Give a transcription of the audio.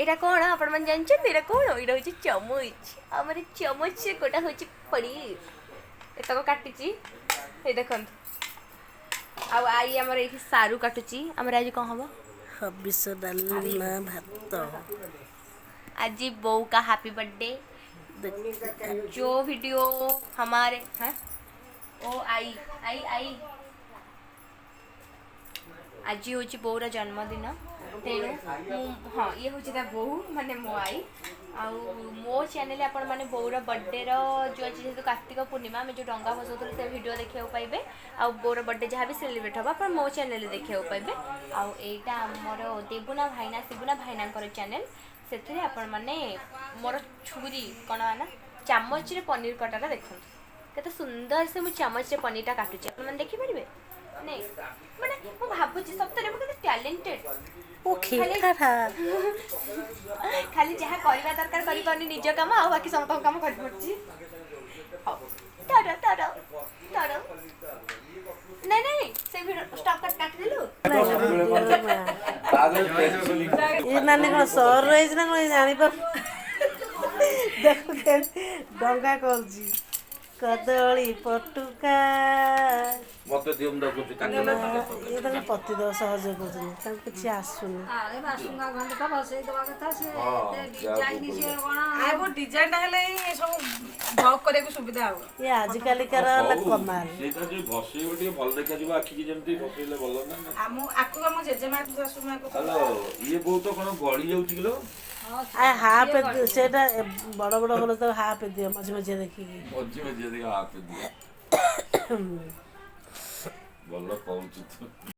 ଏଇଟା କ'ଣ ଆପଣମାନେ ଜାଣିଛନ୍ତି? ଏଇଟା କ'ଣ? ଏଇଟା ହେଉଛି ଚାମଚ। ଆମର ଚାମଚରେ କୋଟା ହେଉଛି ପନିର। ଏତକ କାଟିଛି, ଏଇ ଦେଖନ୍ତୁ। ଆଉ ଆଈ ଆମର ଏଇଠି ସାରୁ କାଟୁଛି। ଆମର ଆଜି କ'ଣ ହବ? ହବିଷ ଡାଲମା ଭାତ। ଆଜି ବୋଉ का हैप्पी बर्थडे। जो वीडियो हमारे हैं ओ आई आई आई। ଆଜି ହେଉଛି ବୋଉର ଜନ୍ମଦିନ, ତେଣୁ ମୁଁ, ହଁ, ଇଏ ହେଉଛି ତା ବୋଉ, ମାନେ ମୋ ଆଈ। ଆଉ ମୋ ଚ୍ୟାନେଲରେ ଆପଣମାନେ ବୋଉର ବର୍ଥଡେର ଯେଉଁ ଆଜି ଯେହେତୁ କାର୍ତ୍ତିକ ପୂର୍ଣ୍ଣିମା, ଆମେ ଯେଉଁ ଡଙ୍ଗା ଭସାଉଥିଲୁ, ସେ ଭିଡ଼ିଓ ଦେଖିବାକୁ ପାଇବେ। ଆଉ ବୋଉର ବର୍ଥଡେ ଯାହା ବି ସେଲିବ୍ରେଟ୍ ହେବ, ଆପଣ ମୋ ଚ୍ୟାନେଲରେ ଦେଖିବାକୁ ପାଇବେ। ଆଉ ଏଇଟା ଆମର ଦେବୁନା ଭାଇନା, ଶିବୁନା ଭାଇନାଙ୍କର ଚ୍ୟାନେଲ। ସେଥିରେ ଆପଣମାନେ ମୋର ଛୁରୀ କ'ଣ ନା ଚାମଚରେ ପନିର କଟାଟା ଦେଖନ୍ତୁ। କେତେ ସୁନ୍ଦର ସେ ମୁଁ ଚାମଚରେ ପନିରଟା କାଟୁଛି, ଆପଣମାନେ ଦେଖିପାରିବେ ନାଇଁ? ମାନେ ମୁଁ ଭାବୁଛି, ସତରେ ମୁଁ କେତେ ଟ୍ୟାଲେଣ୍ଟେଡ୍। ଓ ଖିଖାଠା। ଖାଲି ଯାହା କରିବା ଦରକାର କରିପାରୁନି ନିଜ କାମ, ଆଉ ବାକି ସମସ୍ତଙ୍କ କାମ କରିପାରୁଛି। ହଉ, ଟାଟା ଟାଟା ଟାଟା। ନାଇଁ ନାଇଁ, ସେ ଭିଡ଼ିଓ ଷ୍ଟପ୍ କାଟ, କାଟିଦେଲୁ। ଏ ନାନୀ କ'ଣ ସର ରହିଛି ନା କ'ଣ ଜାଣିପାରୁ। ଦେଖ କେମିତି ଡଙ୍ଗା କରୁଛି, କଦଳୀ ପଟୁକା। ମତେ ଦିଅ, ମୁଁ ଦେଖୁଛି। ଇଏ ତାଙ୍କୁ ପତି ଦେବ ସହଯୋଗ କରୁଛନ୍ତି, ତାଙ୍କୁ କିଛି ଆସୁନି। ଆରେ, ବାସୁଙ୍ଗା ଘଣ୍ଟା ବସେଇ ଦବା କଥା ସେ। ଏତେ ଡିଜାଇନ ସିଏ କ'ଣ? ଆଉ ଡିଜାଇନଟା ହେଲେ ହିଁ ସବୁ ବ୍ଲକ୍ କରିବାକୁ ସୁବିଧା ହବ। ଇଏ ଆଜିକାଲିକାର ହେଲା କମାଲ। ସେଇଟା ଯଦି ଭସେଇବ, ଟିକେ ଭଲ ଦେଖାଯିବ ଆଖିକି। ଯେମିତି ଭସେଇଲେ ଭଲ ନା ନା। ଆମ ଆକୁ ଆମ ଜେଜେମା ଶାଶୁ ମାକୁ। ହ୍ୟାଲୋ, ଇଏ ବହୁତ କ'ଣ ଗଳି ଯାଉଛି କିଲୋ? ଆ ହାଫ ସେଇଟା ବଡ଼ ବଡ଼ ହଲେ ତ ହାଫ ଦିଅ, ମଝି ମଝିଆ ଦେଖିକି। ମଝି ମଝି ଦେଖି ହାଫ ଦିଅ। ଭଲ କହୁଛୁ ତୁ।